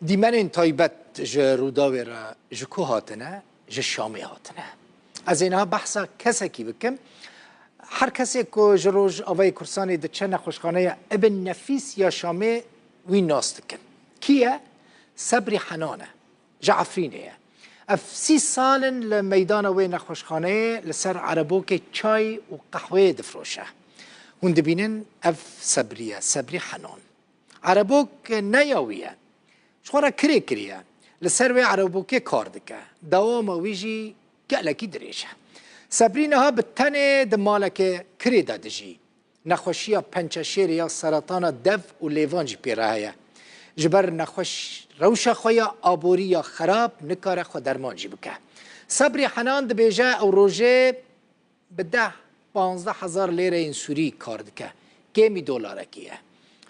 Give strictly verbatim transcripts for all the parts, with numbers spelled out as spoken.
Dîmenên taybet ji Rûdawê re ji ku hatine? Ji Şamê hatine. Ez ê niha behsa kesekî bikim. Her kesê ku ji Rojavayê Kurdistanê diçe nexweşxaneya Ibn Nefîs ya Şamê, wî nas dikin. Kî ye? Sebrî Henan e. Ji Efrînê ye. Ev sî sal in li meydana wê nexweşxaneyê li ser erebokê çay û qehweyê difroşe. Hûn dibînin ev Sebrî ye, Sebrî Henan. Erebok ne ya wî ye. Ji xwe re kirê kiriye. Li ser wê erebokê kar dike. Dewama wî jî gelekî dirêj e. Sebrî niha bi tenê di maleke kirê de dijî. Nexweşiya pençeşêrê ya seretana dev û lêvan jî pê re heye. Ji ber nexweş rewşa xwe ya aborî ya xerab nikare xwe derman jî bike. Sebrî Henan dibêje ew rojê bi deh, panzdeh hezar lêreyên Sûrî kar dike. Kêmî dolarekî ye.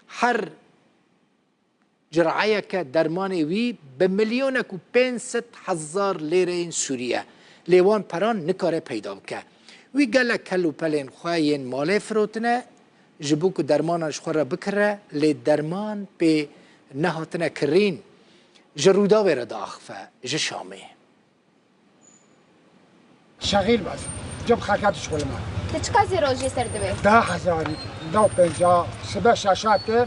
Her cirayeke dermanê wî bi milyonek û pênc sed hezar lêreyên Sûrî ye. Lê wan peran nikare peyda bike. Wî gelek kel û pelên xwe yên malê firotine, ji bo ku dermanan ji xwe re bikire, lê derman pê nehatine kirîn. Ji Rûdawê re diaxife, ji Şamê. Şexîl bes. Cem xelka dişxulime. Tu çiqasî rojê ser divê? Deh hezarî, deh û penca, sibe şeşa te,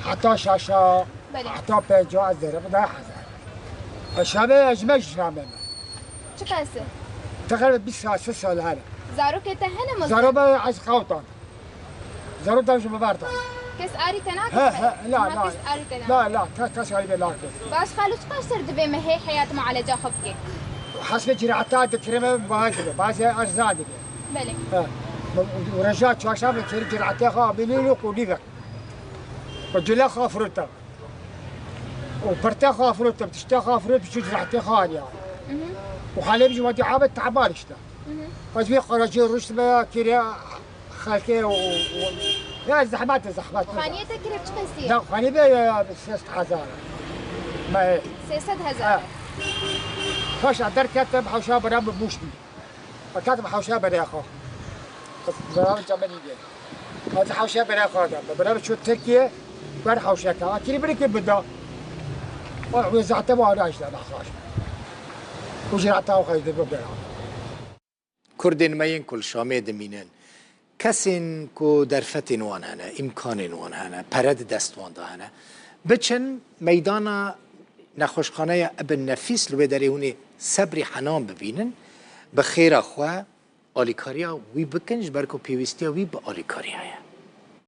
heta şeşa, Belê. Heta penca ez derim, deh hezar. E, şevê ez me ji Şamê me. Çiqas e? Teqrîben bîst sal, sî sal here. Zarokê te hene mezin? Zaro be ez qewtan. Zaro dev ji min berdan. Kes arî te nake? He, he, la, la. Kes arî te nake? La, la, kes, kes arî me nake. Baş xalo, çiqas ser divê me hê heyat mualeca xwe bike? Hesbê cirata dikire me, baha dibe, bazê erzan dibe. Belê. He. Reja çarşamba keri cirata xwe abînî lo qûlî ve. Bi cile xwe firota. Û pirte xwe firota, tişte xwe firota, çû cirata xwe aniya. Mhm. Û halê bi ji wadi abet taban işte. Mhm. Ez vê qarajê ruşt me kiri xelkê û, û, ya zehmet, zehmet. Xaniyê te kirê çi qesî ye? Ya xanî be ya, ya, sê sed hezar. Me. Sê sed hezar. Ha. Paşa derketim, hewşa bira bi bûş bî. Ketim hewşa berê xwe. Bira bi camê nî bê. Ez hewşa berê xwe de. Bira bi çû Tirkiye, ber hewşa ka. Akiri biri ki bida. Wala wê zehte wa ara işte, bexaş. Û jirata xwe de bibira. Kurdên me yên ku li Şamê dimînin, kesên ku derfetên wan hene, îmkanên wan hene, pere di dest wan de hene, biçin meydana nexweşxaneya Ibn Nefîs, li wê derê hûn ê Sebrî Henan bibînin, bi xêra xwe alîkariya wî bikin, ji ber ku pêwîstiya wî bi alîkariya ye.